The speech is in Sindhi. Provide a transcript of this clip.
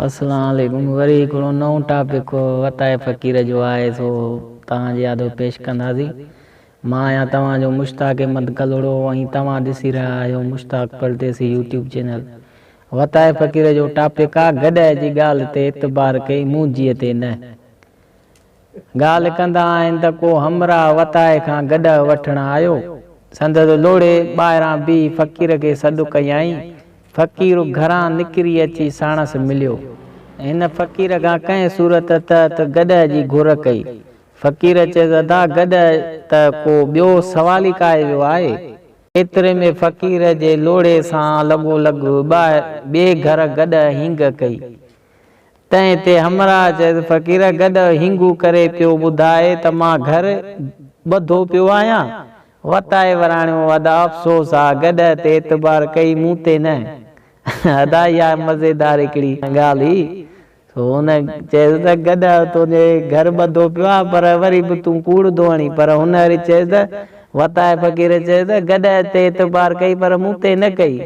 اسلام عليڪم وري هڪڙو نئون ٽاپڪ وتائي فقير جو آهي سو توهان جي آڏو پيش ڪنداسين مان آهيان توهان جو مشتاق احمد ڪلهوڙو ۽ توهان ڏسي رهيا آهيو مشتاق پرديسي يوٽيوب چينل وتائي فقير جو ٽاپڪ آ گڏهه جي ڳالهه تي اعتبار ڪئي مون جيء تي نه ڳالهه ڪندا آهن ته ڪو همراهه وتائي کان گڏهه وٺڻ آيو. سندس لوڙهي ٻاهران بيهي فقير کي سڏ ڪيائين. فقير گهران نڪري اچي ساڻس مليو. هن فقير کان ڪنهن صورت تحت گڏهه جي گهر ڪئي. فقير چيس ادا گڏهه ته ڪو ٻيو سوالي ڪاهي ويو آهي. ايتري ۾ فقير جي لوڙهي سان لڳو لڳ ٻئي گهر گڏهه هينگ ڪئي. تنهن تي همراهه چيس، فقير گڏهه هينگو ڪري پيو ٻڌائي ته مان گهر ٻڌو پيو آهيان. وتائي وراڻيو، ادا افسوس آ، گڏهه تي اعتبار ڪئي مون تي نه. ادا اها مزيدار هڪڙي ڳالهه هئي. سو هن چيس ته گڏهه تنهنجي گهر ٻڌو پيو آ پر وري به تون ڪوڙ ٿو هڻين. پر هن وري چيس ته وتائي فقير چيس ته گڏهه تي اعتبار ڪئي پر مون تي نه ڪئي.